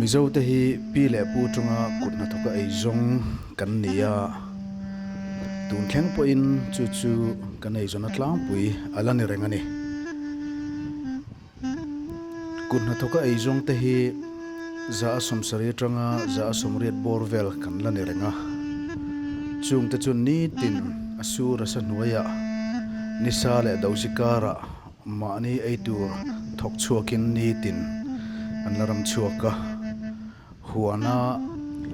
Mizote hi pi leh pu atanga kut hnathawka eizawng kan ni a, tun thleng pawhin chu chu kan eizawn a tlangpui a la ni reng a ni. Kut hnathawka eizawng te hi 170 atanga 180 bawr vel kan la ni reng a, chungte chu nitin a sur a sa hnuaiah nisa leh dozi karah Mahni ei tur thawk chhuakin nitin an la ram chhuak a, huana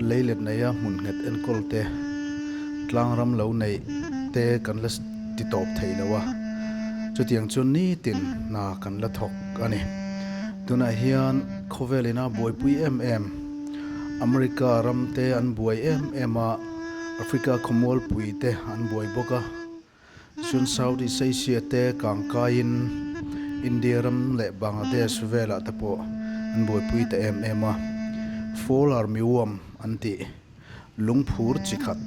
leilet neia hmun nghet enkawl te, tlangram lo neih te kan la ti tawp thei lo a, chutiang chuan nitin hna kan la thawk a ni. Tunah hian khawvel ina buaipui em em, America ram te an buai em em a, Africa khawmualpui te an buai bawk a, Chuan Southeast Asia te kangkaiin India ram leh Bangladesh velah te pawh an buaipui ta em em a. Fall armyworm an tih lungphur chi khat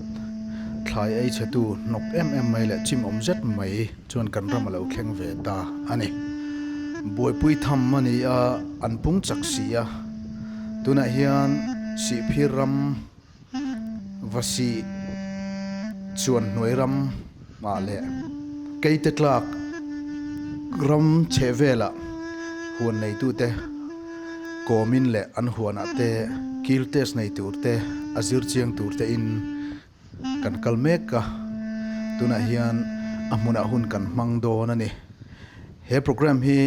thlai ei chhetu hnawk em em mai leh chim awm zet mai chuan kan ram a lo thleng ve ta a ni. Buaipui tham a ni a, an pung chak si a. Tunah hian Sihphir ram Vasi chuan hnuai ram ah leh keite tlak ram chheh velah huan neitute kawmin leh an huanah te kil test nei tur te a zir chiang tur te in kan kal mek a, tunah hian a hmunah hun kan hmang dawn a ni. He programme hi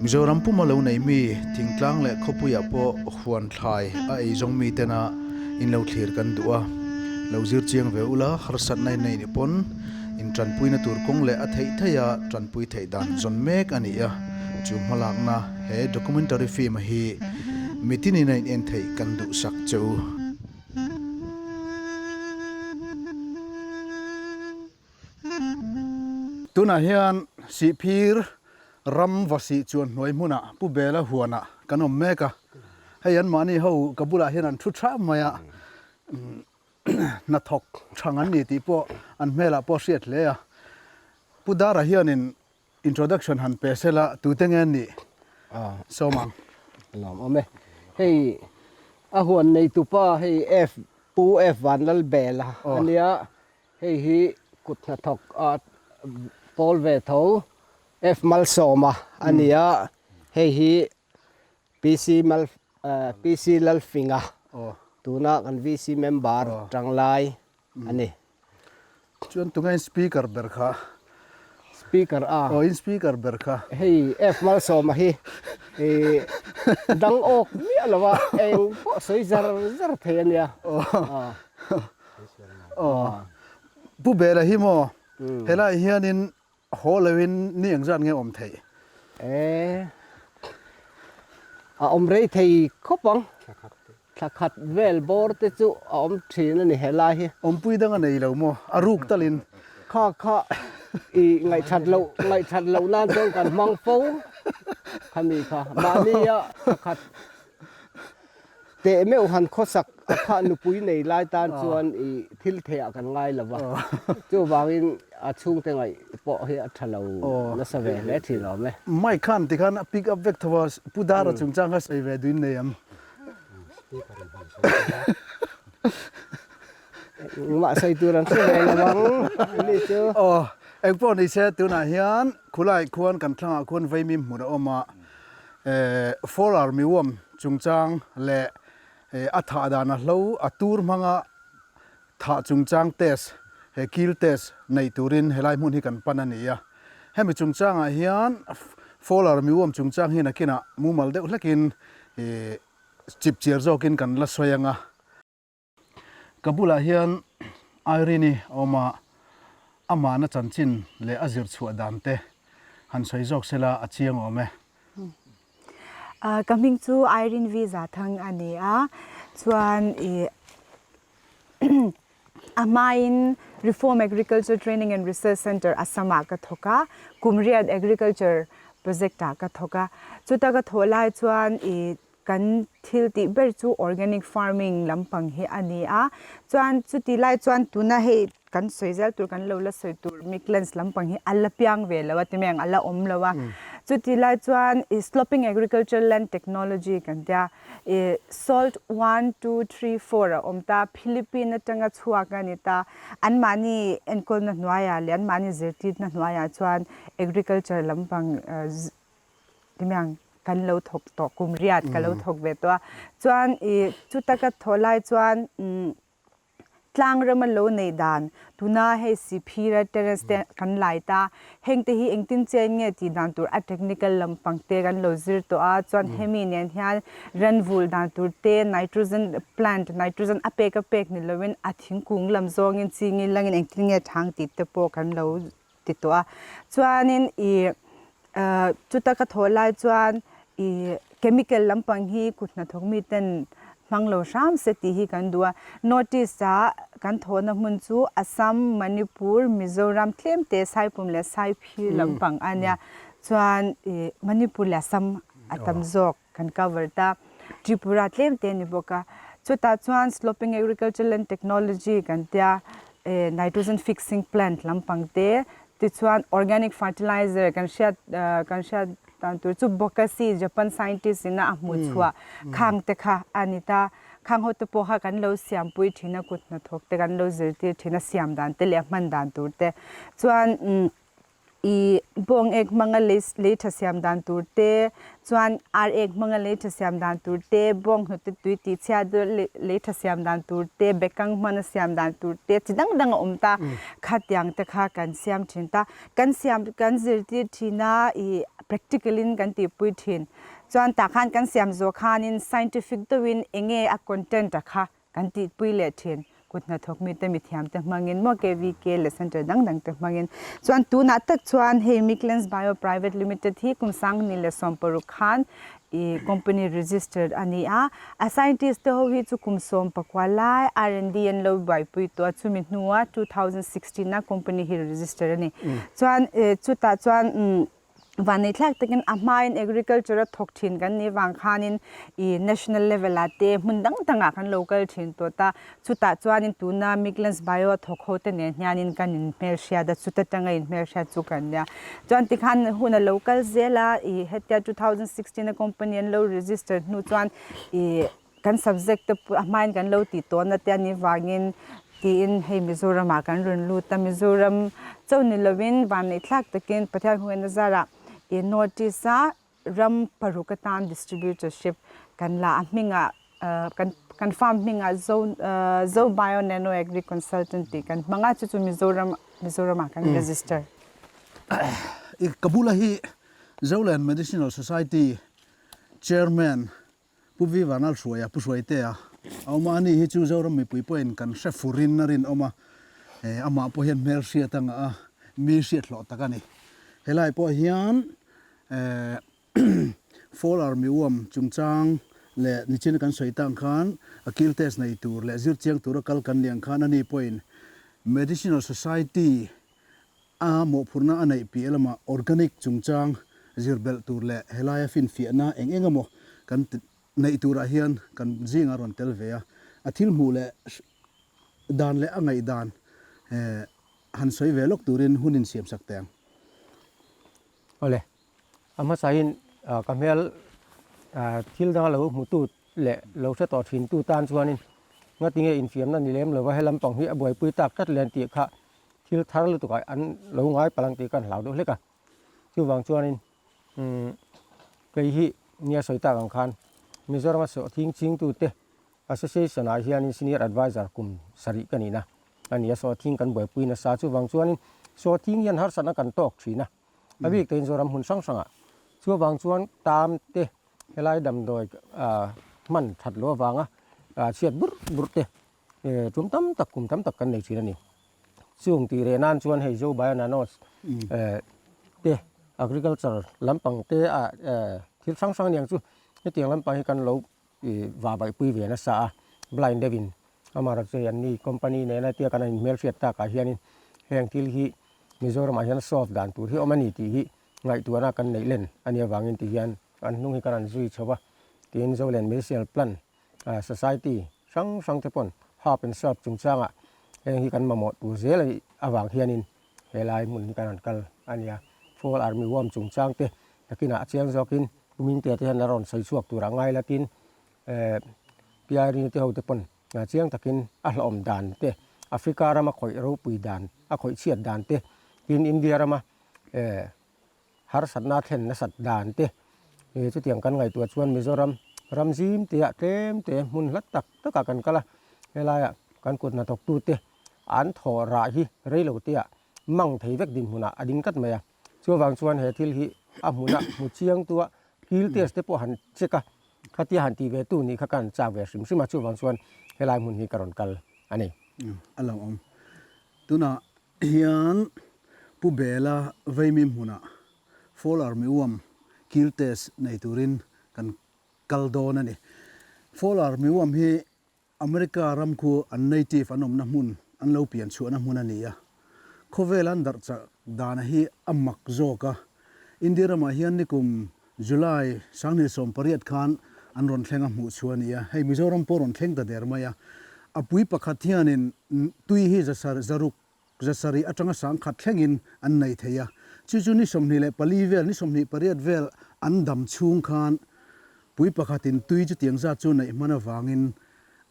Mizoram puma lo nei mi thingtlang leh khawpuiah pawh huan thlai a ei zawng mi tena in lo thlir kan duh a, lo zir chiang ve ula harsatna in nei ni pawn in tanpuina tur kawng leh a theih theih a tanpui theih dan zawn mek a ni a, chu hmalakna he documentary film hi mitinin a in en theih kan duhsak che u. Tunah hian Sihphir ram Vasih chuan hnuai hmunah Pu Bela huanah kan awm mek a, hei anmahni ho ka bulah hian an thu thap mai a, hnathawk thang an ni tih pawh an hmelah pawh a hriat hle a. Pu Dara hianin Introduction han pe sela tute nge an nih sawm ang? Lawm awm e. Hei a huan neitupa hei F Pu F Vanlalbela a nia, Hei hi kut hnathawk a pawl ve tho F Malsawma a ni a, hei hi PC Mal PC Lalfinga tuna kan VC member tanglai a ni. Chuan tunge in speaker ber kha? Speaker a. Aw in speaker ber kha. Hei F Malsawma hi dang awk miah lo a, eng pawh sawi zar zar thei a nia. Aw Pu Bela hi maw helai hianin haw loin ni engzat nge awm theih? E a awm rei thei khawp ang, thla khat vel bawr te chu a awm thin a ni helai hi. Awmpui dang a nei lo maw a ruk talin? Kha kha i ngaihthat loh ngaihthat loh nan chuan kan hmang fo khami kha mahnia thla khat Teh meuh han khawsak a khah nupui nei lai tan chuan i thil thei ah kan ngai lo va, chuvangin a chhungte ngaih pawh hi a tha lo nasa ve hle thin awm e. Mike khan tikhan a pick up vek tho a, Pu Dara chungchang kha sawi ve duin nei ang. Engmah sawi tur an hre ve lo ang ani chu. Aw, engpawh ni se tunah hian khulai khuan kan thlangah khuan vaimim hmun a awm a, Fall armyworm chungchang leh a thah dan a hlo a tur hmanga thah chungchang test, he kill test nei turin helai hmun hi kan pan a ni a. Hemi chungchangah hian fall armyworm chungchang hi nakinah mumal deuh hlekin chip chiar zawkin kan la sawi ang a. Ka bulah hian Irene-i a awm a, amahna chanchin leh a zir chhuah dan te han sawi zawk sela a chiang awm e. Ka hming chu Irene V Zathang a ni a, chuan i a hmain Reform Agriculture Training and Research Centre Assam-ah ka thawk a, Kumriat Agriculture Project-ah ka thawk a, chuta ka thawh lai chuan i Kan thil tih ber chu organic farming lampang hi a ni a, chuan chuti lai chuan tuna hei. kan sawi zel tur kan lo la sawi tur Micklens lampang hi a la piang ve lo a ti mai ang a la awm lo a. Chuti lai chuan i sloping agriculture land technology kan tia i salt one two three four a awm ta Philippine atanga chhuak a ni ta anmahni enkawlna hnuaiah leh anmahni zirtirna hnuaiah chuan agriculture lampang ti mai ang kan lo thawk tawh kum riat ka lo thawk ve tawh a chuan i chuta ka thawh lai chuan Tlang rama lo neih dan, tuna hei Siphira terrace te kan lai ta, heng te hi engtin chen nge tih dan tur a technical lampang te kan lo zir tawh a, chuan hemi nen hian ran vul dan tur te, nitrogen plant nitrogen a pek a pek ni loin a thingkung lam zawngin chingin langin engtin nge thang tih te pawh kan lo ti tawh a, chuanin ih chuta ka thawh lai chuan ih chemical lampang hi kut hnathawk mi ten hmang lo hram se tih hi kan duh a, North East ah kan thawhna hmun chu Assam, Manipur, Mizoram tlem te Saipum leh Saiphir lampang a nia, chuan ih Manipur leh Assam a tam zawk kan cover ta, Tripura tlem te a ni bawk a, chutah chuan sloping agriculture land technology kan tia nitrogen fixing plant lampang te tichuan organic fertilizer kan hriat kan hriat dan tur chu Bokashi Japan scientist ina a hmuh chhuah khang te kha a ni ta, khang ho te pawh kha kan lo siam pui thin a kut hnathawk te kan lo zirtir thin a siam dan te leh a hman dan tur te chuan I bawng ek hmanga lei lei tha siam dan tur te, chuan ar ek hmanga lei tha siam dan tur te, bawng hnute tui tih chhiat deuh lei lei tha siam dan tur te, bekang hmana siam dan tur te chi dang dang a awm ta. Khatiang te kha kan siam thin ta. Kan siam kan zirtir thin a, ih practical in kan tihpui thin. Chuan tah khan kan siam zawh khanin scientific deuhin eng nge a content a kha Kan tihpui leh thin kut hnathawk mite mithiamte hmangin maw KVK leh center dang dangte hmangin chuan tunah tak chuan hei Miclens Bio Private Limited hi kum 20 16 khan ih company registered a ni a, a scientist te ho hi chu kum 19 lai R&D an lo buaipui tawh a chumi hnua 2016 a company hi register a ni chuan chutah chuan Vanneih thlak takin a hmain agriculture a thawk thin kan nih vang khanin ih national level ah te hmun dang dangah kan lo kal thin tawh ta. Chutah chuanin tuna Miclens Bio a thawk ho te nen hianin kan inhmelhriat a, chuta tanga inhmelhriat chu kan nia. Chuan tikhan hun a lo kal zel a, ih hetia 2016 a company an lo register hnu chuan ih kan subject te a hmain kan lo tih tawhna te a nih vangin tiin hei Mizoram ah kan rawn lut a, Mizoram chauh ni lovin vanneih thlak takin Pathian huaina zarah ih North East a ram paruk atan distributorship kan la a hmingah kan kan farm hmingah Zo Zo Bio Nano Agri Consultant tih kan hmang a chu chu Mizoram Mizoram ah kan register. I ka bula hi Zoland Medicinal Society Chairman Pu Vi Vanal Hruaia, Pu Hruaitea a awm a, ani hi chu Zoram mipui pawhin kan hre furin a rinawm a, amah pawh hian hmel hriat a ngah a, mi hriat hlawh tak a ni. Helai pawh hian Fall Army uam chungchang leh nichina kan sawi tang khan a kil test nei tur leh zir chiang tura kal kan nih ang khan ani pawhin Medicinal Society A mawhphurhna a neih piah lamah organic chungchang zir belh tur leh helaia finfiahna eng eng emaw kan neih turah hian kan zingah rawn tel ve a, a thil hmuh leh dan leh a ngaihdan han sawi ve lawk turin hun insiamsak teh ang. Awle, a hmasain ka hmel thil danga lo hmutu leh lo hre tawh thintu tan chuanin ngatinge infiamna ni lem lova he lampang hi a buaipui tak tlat le an tih kha thil thar lutuk ah an lo ngai palh ang tih ka han hlau deuh hlek a, chuvang chuanin umm kei hi nia sawi tak ang khan Mizoram a sawhthing chingtute Association ah hianin Senior Advisor kum sarih ka nihna a ni a, sawhthing kan buaipui nasa chuvang chuanin sawhthing hian harsatna kan tawk thin a, a bik takin Zoram hmun hrang hrangah chuvang chuan tam te helai damdawi hman that loh avanga chhiat burh burh te Tum tam tak kum tam tak kan nei thin a ni. Chung tih reh nan chuan hei Zo Bionanos te agriculture lampang te ah thil hrang hrang aniang chu hetiang lampang hi kan lo va vaihpui ve nasa a, blind deuhin amaherawhchu hei anni company nena tia kan inhmelhriat takah hianin heng thil hi Mizoramah hian solve dan tur hi awm a ni tih hi ngaihtuahna kan neih len a nih avangin ti hian an hnung hi kan han zui chho va tiin Zoland Medicinal Plant Society hrang hrang te pawn Herb and Shrub chungchangah Heng hi kan mamawh tur zel a nih avang hianin helai hmun hi kan rawn kal a nia. Fall Army Worm chungchang te nakinah a chiang zawkin Kumintea te hian a rawn sawi chhuak tur a ngai la tin eh Piarina te ho te pawn chiang takin a hlauhawm dan te Africa rama khawih ropui dan a khawih chhiat dan te tin India rama eh harsatna thlen nasat dan te eh chutiang kan ngaihtuah chuan Mizoram ram zim te ah tlem te hmun hla tak tak ah kan kal a helaiah kan kut hnathawk tu te an thawh rah hi reilo te ah mang thei vek dinhmun ah a ding tlat mai a chuvang chuan he thil hi a hmun a hmu chiang tua kil test te pawh han check a khatia han tih ve tu nih kha ka han chak ve hrim hrim a chuvang chuan helai hmun hi ka rawn kal a ni. A lo awm tunah Hian Pu Bela Veimi hmunah Fall Army Worm kil test nei turin kan kal dawn a ni. Fall Army Worm hi America ram khu an native an awmna hmun, an lo pian chhuahna hmun a ni a. Khawvel an darh chak dana hi a mak zawk a. India ramah hian nikum July 2018 khan an rawn thleng a hmuh chhuah a ni a. Hei Mizoram pawh rawn thleng ta der mai a. A pui pakhat hianin tui hi zaruk 700 atanga 1000 thlengin an nei thei a. Chu chu ni 24 vel, ni 28 vel an dam chhung khan pui pakhatin tui chutiang zat chu neih hman avangin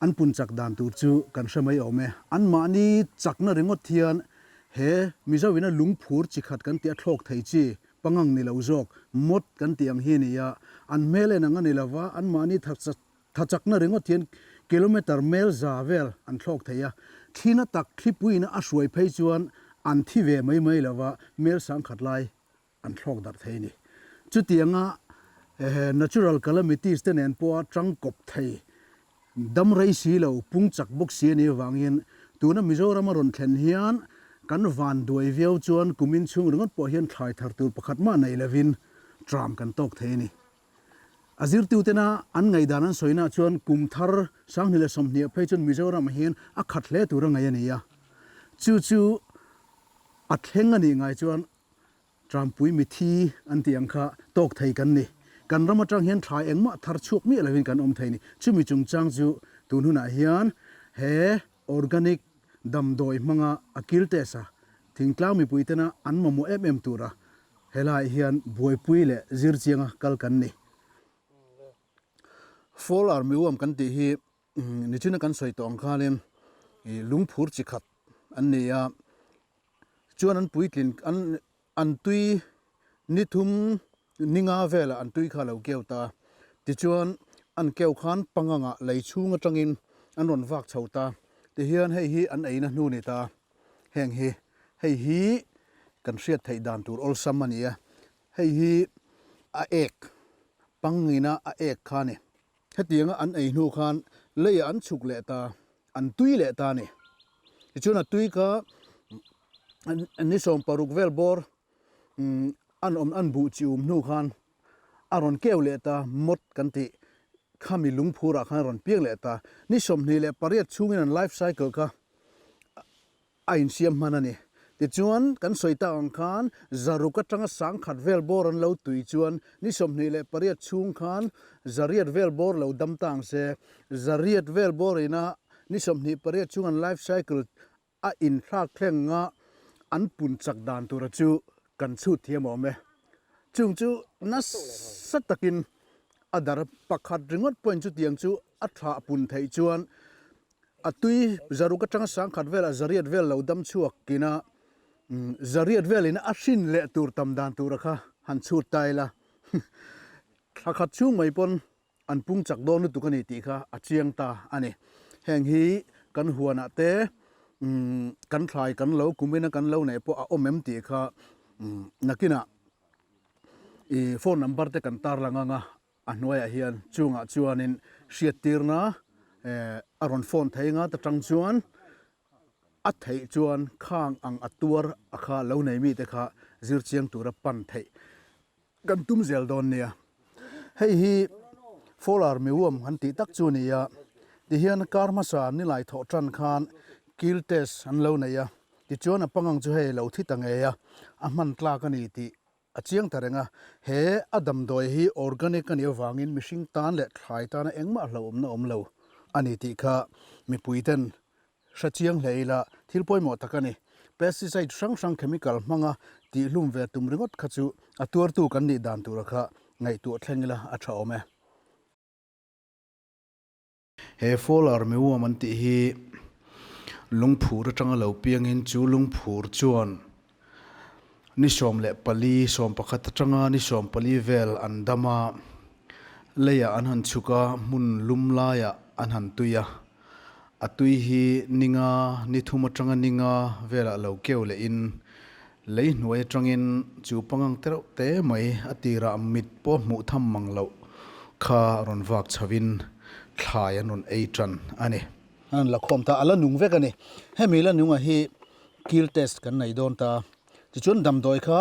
an pun chak dan tur chu kan hre mai awm e. Anmahni chakna ringawt hian he Mizo ina lungphur chi khat kan tih a thlawk thei chi pangang ni lo zawk mawt kan tih ang hi a ni a. An hmel en ang a ni lova, anmahni tha chakna ringawt hian kilometre mel za vel an thlawk thei a. Thlina tak thlipuiina a hruai phei chuan an thi ve mai mai lova, mel 1000 lai an thlawk darh thei a ni. Chutianga natural calamities te nen pawha tangkawp thei dam rei si lo, pung chak bawk si a nih avangin tuna Mizoram a rawn thlen hian kan van duai viau chuan kumin chhung ringawt pawh hian thlai thar tur pakhat mah nei lovin tram kan tawk thei a ni. A zirtutena an ngaihdan an sawinaah chuan kum thar 2020 phei chuan Mizoramah hian a khat hle tur a ngaih a ni a. Chu chu a thleng a nih ngai chuan Trampui mithi an tih ang kha tawk thei kan ni. Kan ram atang hian thlai engmah thar chhuak miah lovin kan awm thei ni. Chumi chungchang chu tun hunah hian he organic damdawi hmanga a kil test a, thingtlang mipui tena an mamawh em em tura helaiah hian buaipui leh zir chianga kal kan ni. Fall armyworm kan tih hi nichina kan sawi tawh ang khanin lungphur chi khat an ni a, chuan an puitlin an an tui ni thum ni nga velah an tui kha a lo keu ta tichuan an keu khan pangangah lei chhung atangin an rawn vak chho ta tihian hei hi an eina hnu ni ta heng hi hei hi kan hriat theih dan tur awlsam a ni a hei hi a ek pangina a ek kha a ni. Hetianga an ei hnu khan leiah an chhuk leh ta, an tui leh ta a ni. Tichuan a tui kha ni 60 vel bawr an awm an buh chi um hnu khan a rawn keu leh ta, mawt kan tih khami lungphurah khan a rawn piang leh ta. Ni 28 chhungin an life cycle kha a insiam hman a ni. Tichuan, kan sawi tak ang khan 600 atanga 1000 vel bawr an lo tui chuan ni 28 chhung khan 800 vel bawr lo dam ta ang se. 800 vel bawr ina ni 28 chhung an life cycle a inthlak thleng nga an pun chak dan tura chu kan chhut thiam awm e. Chung chu nasa takin a dar pakhat ringawt pawhin chutiang chu a thlah pun theih chuan A tui 600 atanga 1000 velah 800 vel lo dam chhuak ina 800 velin a hrin leh tur tam dan tura kha han chhut ta ila thla khat chhung mai pawn an pung chak dawn lutuk a ni tih kha a chiang ta a ni. Heng hi kan huanah te kan thlai kan lo kumina kan lo neih pawh a awm em tih kha nakinah i phone number te kan tarlang anga A hnuaiah hian chungah chuanin hriattirna a rawn phone thei anga ta tang chuan a theih chuan khang ang a tuar a kha lo nei mite kha zir chiang tura pan theih kan tum zel dawn nia. Hei hi Fall Army Worm an tih tak chu a ni a, tihian kar hmasa nilai thawh tan khan kil test an lo nei a, tichuan a pangang chu hei lo thi ta ngei a, a hman tlak a ni tih A chiang ta reng a, he a damdawi hi organic a nih avangin mihring tan leh thlai tana engmah hlauhawmna awm lo a ni tih kha mipui ten hre chiang hle ila thil pawimawh tak a ni. Pesticide hrang hrang chemical hmanga tihhlum ve tum ringawt kha chu a tuartu kan nih dan tura kha ngaihtuah thleng ila a tha awm e. He Fall Armyworm an tih hi lungphur atanga lo piangin chu lungphur chuan ni 14, 11 atanga ni 14 vel an dam a, leiah an han chhuk a, hmun lum laiah an han tui a. A tui hi ninga, ni thum atanga ninga velah lo keu lehin lei hnuai atangin chu pangang tereuh te mai a tirah mit pawh hmuh tham mang loh kha rawn vak chhovin thlai an rawn ei tan a ni. An la khawm ta, a la nung vek a ni. Hemi la nunga hi kill test kan nei dawn ta. Tichuan damdawi kha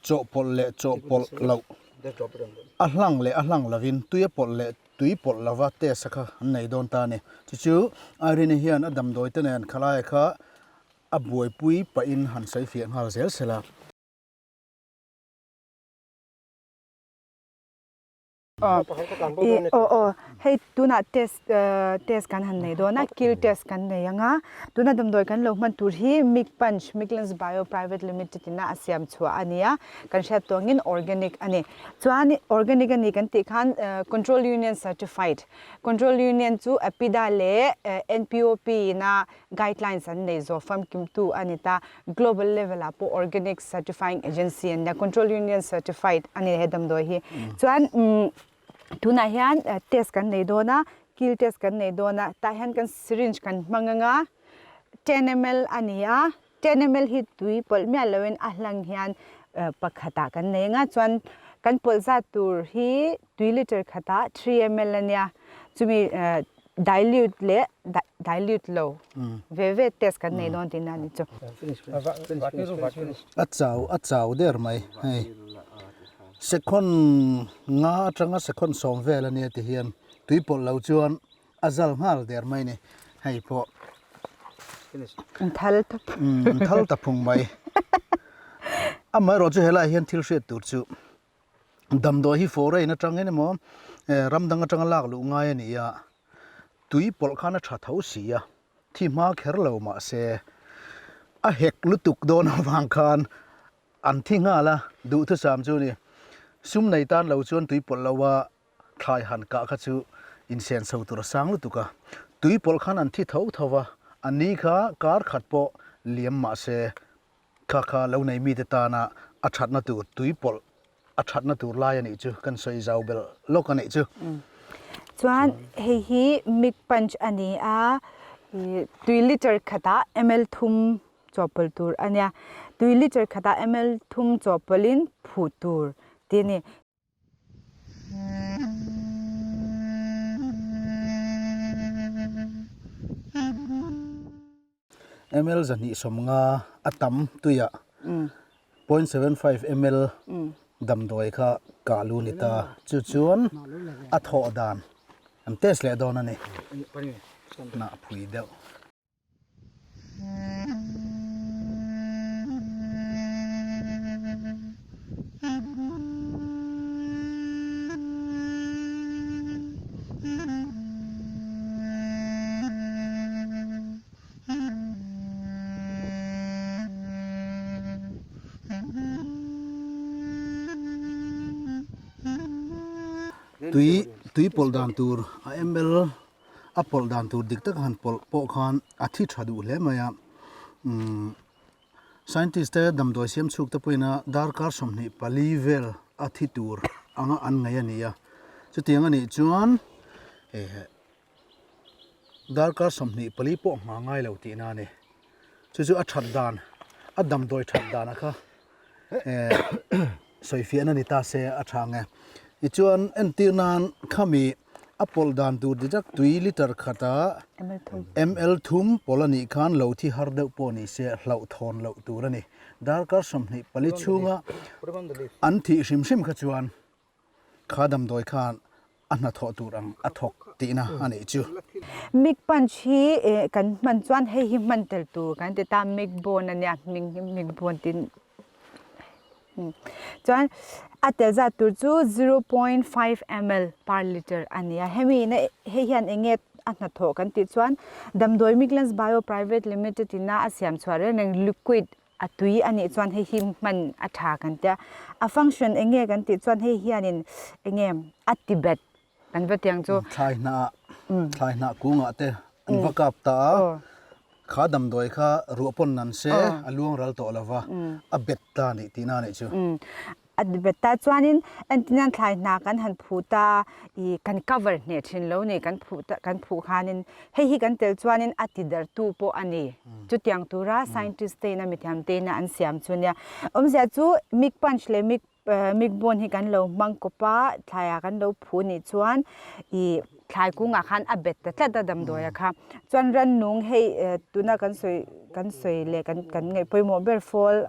chawhpawlh leh chawhpawlh loh, a hlang leh a hlang lovin tui a pawlh leh tui pawlh lova test a kha an nei dawn ta a ni. Chu chu Irene hian a damdawi te nen khalaia kha a buaipui pahin han sawi fiah nghal zel sela. Aw aw hei tunah test test kan han nei dawn a kill test kan nei ang a tuna damdawi kan lo hman tur hi mic punch miclens bio private limited ina a siam chhuah a ni a kan hriat tawh angin organic a ni chuan organic a ni kan tih khan control union certified control union chu apida leh N_P_O_P ina guidelines an nei zawh famkimtu a ni ta. Global level ah pawh organic certifying agency an nia, control union certified a ni he damdawi hi. Chuan tunah hian test kan nei dawn a, kill test kan nei dawn a, tah hian kan syringe kan hmang ang a, 10 ml a ni a, 10 ml hi tui pawlh miah loin a hlang hian pakhatah kan nei ang a, chuan kan pawlh zat tur hi tui liter khatah 3 ml a nia, chumi Dilute leh dilute lo ve ve test kan nei dawn tihna a ni chu. A chau a chau der mai hei sekhon nga atanga sekhon sawm vel a nia ti hian tui pawlh lo chuan a zal nghal der mai ni hei pawh Thal ta thal ta phung mai amaherawhchu helaiah hian thil hriat tur chu Damdawi hi foreign atangin emaw ram dang atanga lak luh ngai a ni a, tui pawlh khan a tha tho si a, thi hma kher lo mahse a hek lutuk dawn avang khan an thi nghal a, duhthusam chu a ni. Sum nei tan lo chuan tui pawlh lo a thlai han kah kha chu insenso tur a sang lutuk a, tui pawlh khan an thi tho tho va, a ni kha kar khat pawh liam mahse Kha kha lo nei mite tana a thatna tur tui pawlh a thatna tur lai a nih chu kan sawi zau belh lawk a nih chu. Chuan hei hi mic punch a ni a, tui liter khatah ml thum chawhpawlh tur a nia. Tui liter khatah ml thum chawhpawlhin phuh tur tih a ni. Ml 250 a tam tuiah 0.75 ml damdawi kha kah lu ni ta. Chu chuan a thawh dan an test leh dawn a ni. Hnah phui deuh. Tui tui pawlh dan tur a ml a pawlh dan tur dik tak han pawlh pawh khan a thi tha duh hle mai a umm scientist te damdawi siam chhuk te pawhin a darkar 24 vel a thi tur anga an ngaih a ni a chutiang a nih chuan eh Darkar 24 pawh hma ngai lo tihna a ni. Chu chu a that dan, a damdawi that dana kha sawifiahna ni ta se a tha ang e. Tichuan entir nan khami a pawlh dan tur ti tak tui liter khata ml thum pawlh a nih khan lo thi har deuh pawh ni se hlauhthawn loh tur a ni. Darkar 24 chhunga an thih hrim hrim kha chuan Kha damdawi khan a hnathawh tur ang a thawk tihna a nih chu. Mic punch hi kan hman chuan hei hi hman tel tur kan ti ta, mic bone a nia hming hi mic bone tin chuan A tel zat tur chu 0.5 ml per litre a ni a. Hemi ina hei hian eng nge a hnathawh kan tih chuan damdawi Miclans Bio Private Limited ina a siam chhuah reng reng liquid a tui a nih chuan hei hi hman a tha kan tia. A function eng nge kan tih chuan hei hianin eng nge a ti bet kan va tiang chu. Thlai hnah thlai hnah kungah te an va kap ta a, kha damdawi kha ruah pawn nan se a luang ral tawh lo va, a bet ta a nih tihna a nih chu. A bet ta chuanin entirnan thlai hnah kan han phuh ta a, ih kan cover hneh thin lo ni kan phuh ta kan phuh khanin hei hi kan tel chuanin a ti dartu pawh a ni. Chutiang tura scientist te ina mithiam te ina an siam chu nia. Awmzia chu mic punch leh mic Mic bone hi kan lo hmang kawp a, thlaiah kan lo phu nih chuan ih thlai kungah khan a bet ta tlat a damdawi a kha. Chuan rannung hei tuna kan sawi kan sawi leh kan kan ngaih pawimawh ber fall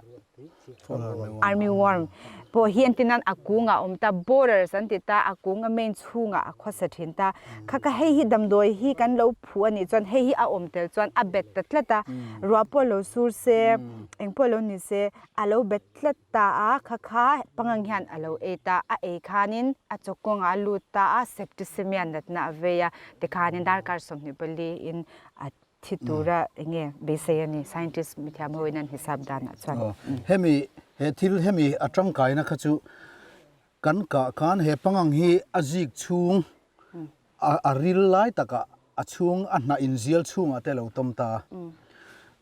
army worm pawh hi entir nan a kungah a awm ta borers an ti ta a kung a main chhungah a khawsa thin ta. Kha kha hei hi damdawi hi kan lo phu a nih chuan hei hi a awm tel chuan a bet ta tlat a, ruah pawh lo sur se eng pawh lo ni se a lo bet tlat. ta a, kha kha pangang hian a lo ei ta, a ei khanin a chaw kawngah a lut ta a, septicemia natna a vei a, tikhanin darkar 24 in a thi tura eng nge beisei a ni, scientist mithiam ho in an hisap danah chuan. Hemi, he thil hemi a tangkaina kha chu kan kah khan he pangang hi a zik chhung a ril lai takah a chhung a hnah inzial chhungah te a lo tawm ta a,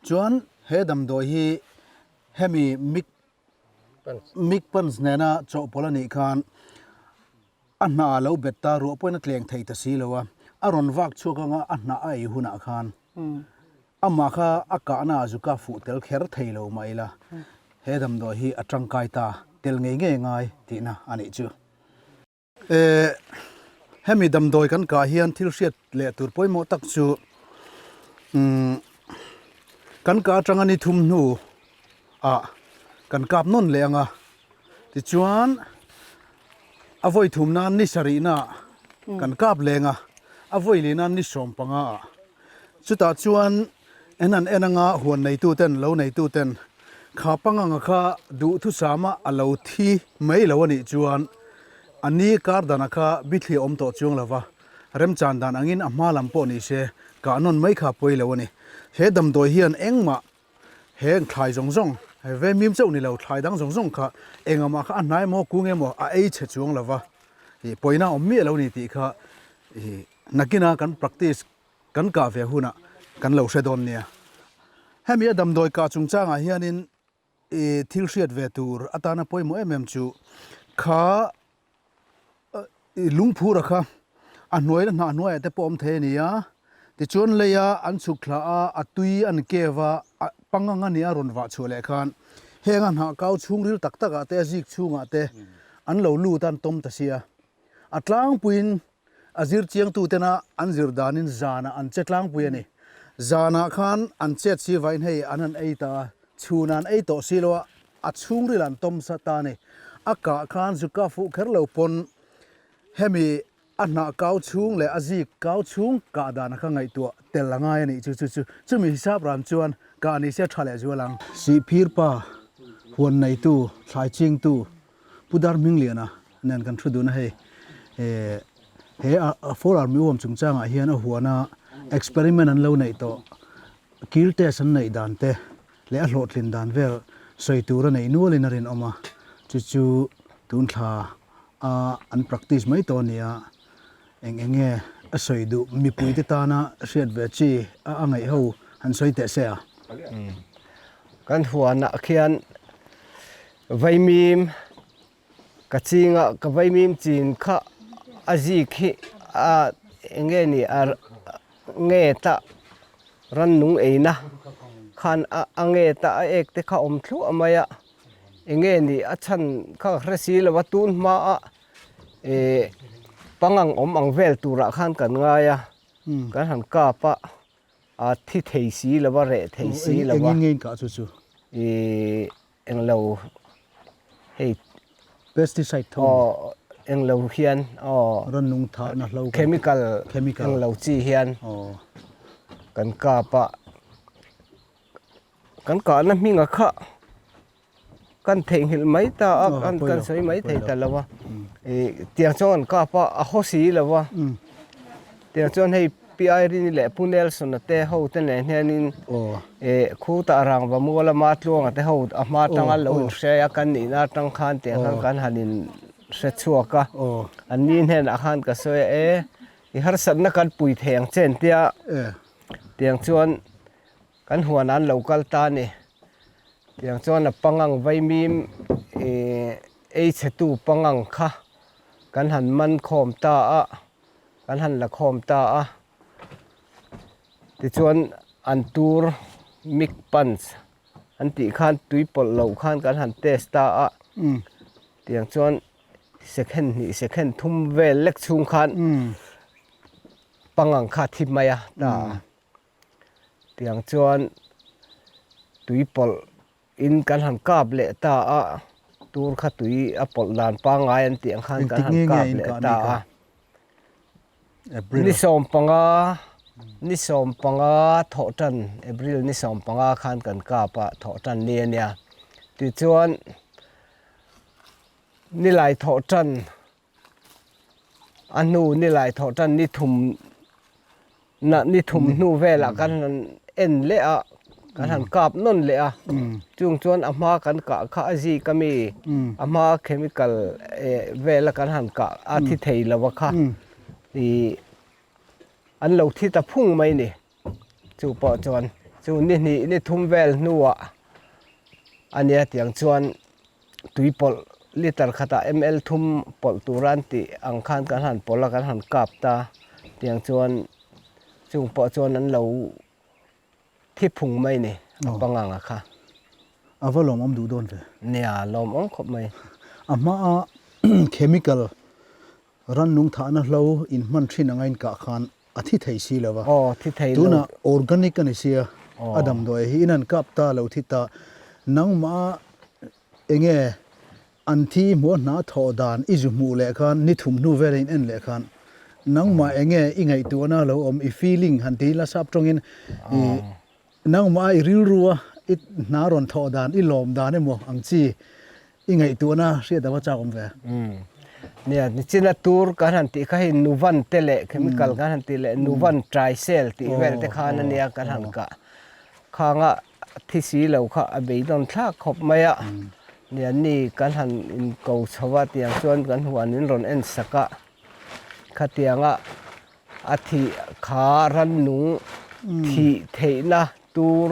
chuan he damdawi hi Hemi mic mic punch nena chawhpawlh a nih khan a hnah a lo bet ta ruah pawhin a tleng thei ta si lo a, a rawn vak chhuak anga a hnah a ei hunah khan amah kha a kahna ah zuka fuh tel kher thei lo mah ila he damdawi hi a tangkai ta tel ngei ngei ngai tihna a nih chu. Eh, hemi damdawi kan kah hian thil hriat leh tur pawimawh tak chu umm kan kah atanga ni thum hnu ah kan kap nawn leh ang a, tichuan a vawi thum nan ni sarih na ah kan kap leng a, a vawi leh nan ni sawm panga ah chutah chuan en an en anga huan neitu ten lo neitu ten Kha panganga kha duhthusama a lo thi mai lo a nih chuan a ni kar dana kha bithli a awm tawh chuang lo va, remchan dan angin a hma lam pawh ni se kah nawn mai kha pawi lo a ni. He damdawi hian engmah he thlai zawng zawng, he vemim chauh ni lo thlai dang zawng zawng kha engahmah kha a hnai emaw kung emaw a ei chhe chuang lo va, ih pawina a awm miah lo a ni tih kha ih nakina kan practice Kan kah ve hunah kan lo hre dawn nia. Hemi a damdawi kah chungchangah hianin i thil hriat ve tur atana pawimawh em em chu kha i lungphura kha a hnuai la hnah hnuaiah te pawh awm thei a ni a, tichuan leia an chhuk thla a, a tui an kev a, a pangang a nia rawn vah chhuah leh khan heng a hnah kau chhungril tak takah te a zik chhungah te an lo lut a an tawm ta sia. A tlangpuiin A zir chiangtutena an zir danin zanah an che tlangpui a ni. Zanah khan an chet si vain hei an han ei ta a, chhunah an ei tawh si lo a, a chhungril an tawm sa ta a ni. A kah khan zuka fuh kher lo pawn hemi a hnah kau chhung leh a zik kau chhung kah dan a kha ngaihtuah tel a ngai a nih chu chu chu chumi hisap ran chuan kah ni se a tha leh zual ang. Sihphir pa, huan neitu, thlai chingtu, Pu Darhmingliana nen kan thu dun a hei he Fall Army Worm chungchangah hian a huana experiment an lo neih tawh kil test an neih dan te leh a hlawhtlin dan vel sawi tur a neih nualin a rinawm a, chu chu tun thla a an practice mai tawh a ni a, eng eng nge a sawi duh mipui te tana hriat ve chi a a ngaih ho han sawi teh se a. Kan huanah khian Vaimim ka chinga ka vaimim chin kha a zik hi a eng nge ni a nge ta rannung eina khan a a nge ta a ek te kha awm thluah mai a eng nge ni a chhan kha ka hre si lo a tun hma a eh pangang awm ang vel turah khan kan ngai a kan han kap a. A thi thei si lo a, reh thei si lo a. Engin nge in kah chu chu? Ih englo hei. Pesticide tho. Aw englo hian aw. Rannung thahna hlo. Chemical. Chemical. Englo chi hian. Aw. Kan kap a. Kan kahna hminga kha. Kan theihnghilh mai ta a, kan kan sawi mai thei ta lo a. Tiang chuan kan kap a, a haw si lo a. Tiang chuan hei Pi Irene leh Pu Nelson-a te ho te nen hianin khutah rangva mual lama Tluanga te ho a hma atanga lo inhre a kan nihna atang khan tiang khan kan han inhre chhuak a. An ni hnenah khan ka sawi a, e i harsatna kan pui thei ang che an tia. Tiang chuan Kan huan an lo kal ta a ni. Tiang chuan a pangang vaimim ih ei chhetu pangang kha kan han man khawm ta a, kan han la khawm ta a. Tichuan an tur mic punch an tih khan tui pawlh loh khan kan han test ta a. Tiang chuan second hnih second thum vel lek chhung khan pangang kha a thi mai a ta a. Tiang chuan tui pawlh in kan han kap leh ta a, tur kha tui a pawlh dan pangngai an tih ang khan kan han kap leh ta a. Ni 15, ni 15 thawhtan, April ni 15 khan kan kap a, thawhtan ni a nia. Tichuan nilai thawhtan A hnu ni lai thawh tan ni thum na ni thum hnu velah kan han en leh a, kan han kap nawn leh a, chung chuan a hma kan kah kha a zik a mi, a hma chemical eh vela kan han kah a thi thei lo a kha ih an lo thi ta phung mai ni. Chu pawh chuan chu ni hnih ni thum vel hnuah a nia tiang chuan tui pawlh liter khatah ml thum pawlh tura an tih ang khan kan han pawlh a kan han kap ta tiang chuan chung pawh chuan an lo thi phung mai ni a pangang a kha. A va lawmawm duh dawn ve. Nia lawmawm khawp mai. A hmaa chemical Rannung thahna hlo in hman thin anga in kah khan a thi thei si lo va. Aw, thi thei lo. Tunah organic a ni sia, a damdawi hi in an kap ta lo thi ta. Nangmah enge an thi hmuh a hna thawh dan i zu hmuh leh khan ni thum hnu vela in en leh khan nangmah enge i ngaihtuahna lo awm i feeling han ti ila sap tawngin i nangmah i rilru a i hna rawn thawh dan i lawm dan emaw ang chi I ngaihtuahna hriat ava chak awm ve. Nia, nichina tur kan han tih kha hei nuvan te leh chemical kan han tih leh nuvan trisel tih vel te khan ania kan han kah khanga thi si lo kha a beidawn thlak khawp mai a. Nia, ni kan han inko chho a tiang chuan kan huan in rawn en sak a, khatianga a thih kha rannung thih theihna tur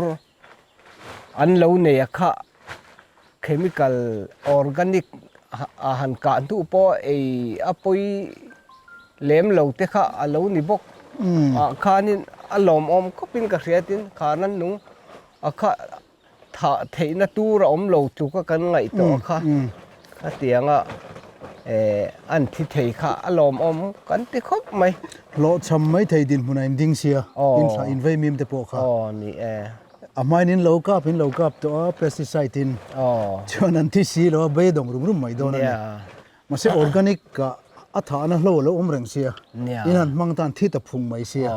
An lo nei a kha chemical organic a han kah hnu pawh ei a pawi lem lo te kha a lo ni bawk ah khanin a lawmawm khawpin ka hria tin kha rannung a kha thah theihna tur a awm lo tluk a kan ngaihtuah a kha khatianga eh an thi thei kha a lawmawm kan ti khawp mai. Hlawhchham mai thei dinhmun a inding sia inthlah invei mim te pawh kha. Aw ni e. A hmain in lo kap in lo kap tawh a pesticide in chuan an thi si lo a beidawng rum rum mai dawn a ni. Mahse organic ah a thahna hlo a lo awm reng sia in han hmang tan thi ta phung mai sia.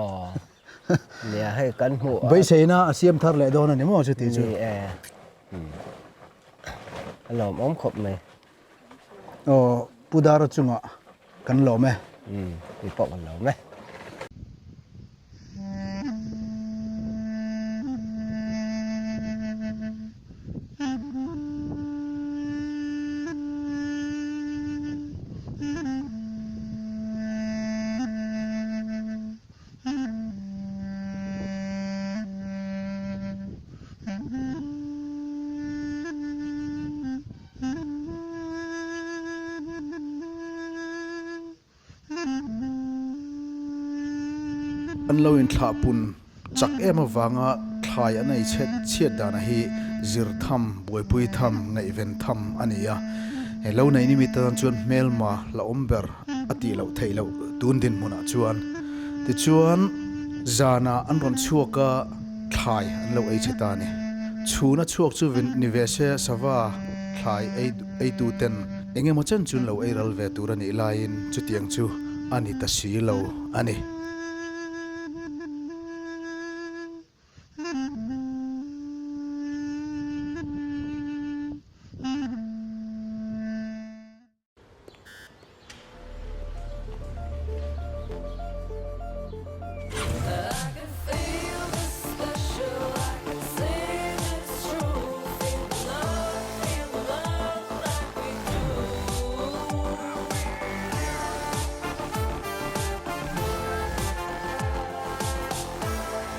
Nia hei kan hmuh a. Beiseina a siam thar leh dawn a ni maw chuti chu. Ni e. A lawmawm khawp mai. Aw Pu Dara chungah kan lawm e. Umm mi pawh kan lawm e. An lo inthlah pun chak em avanga thlai an ei chhet chhiat dana hi zir tham, buaipui tham, ngaihven tham a ni a. He lo nei ni mi tan chuan hmelma la awm ber a tih loh theih loh tun dinhmunah chuan. Tichuan zanah an rawn chhuak a. Thlai an lo ei che ta a ni. Chhuna chhuak chu ni ve se sava thlai ei eitu ten eng emaw chen chun lo ei ral ve tur a nih laiin chutiang chu a ni ta si lo a ni.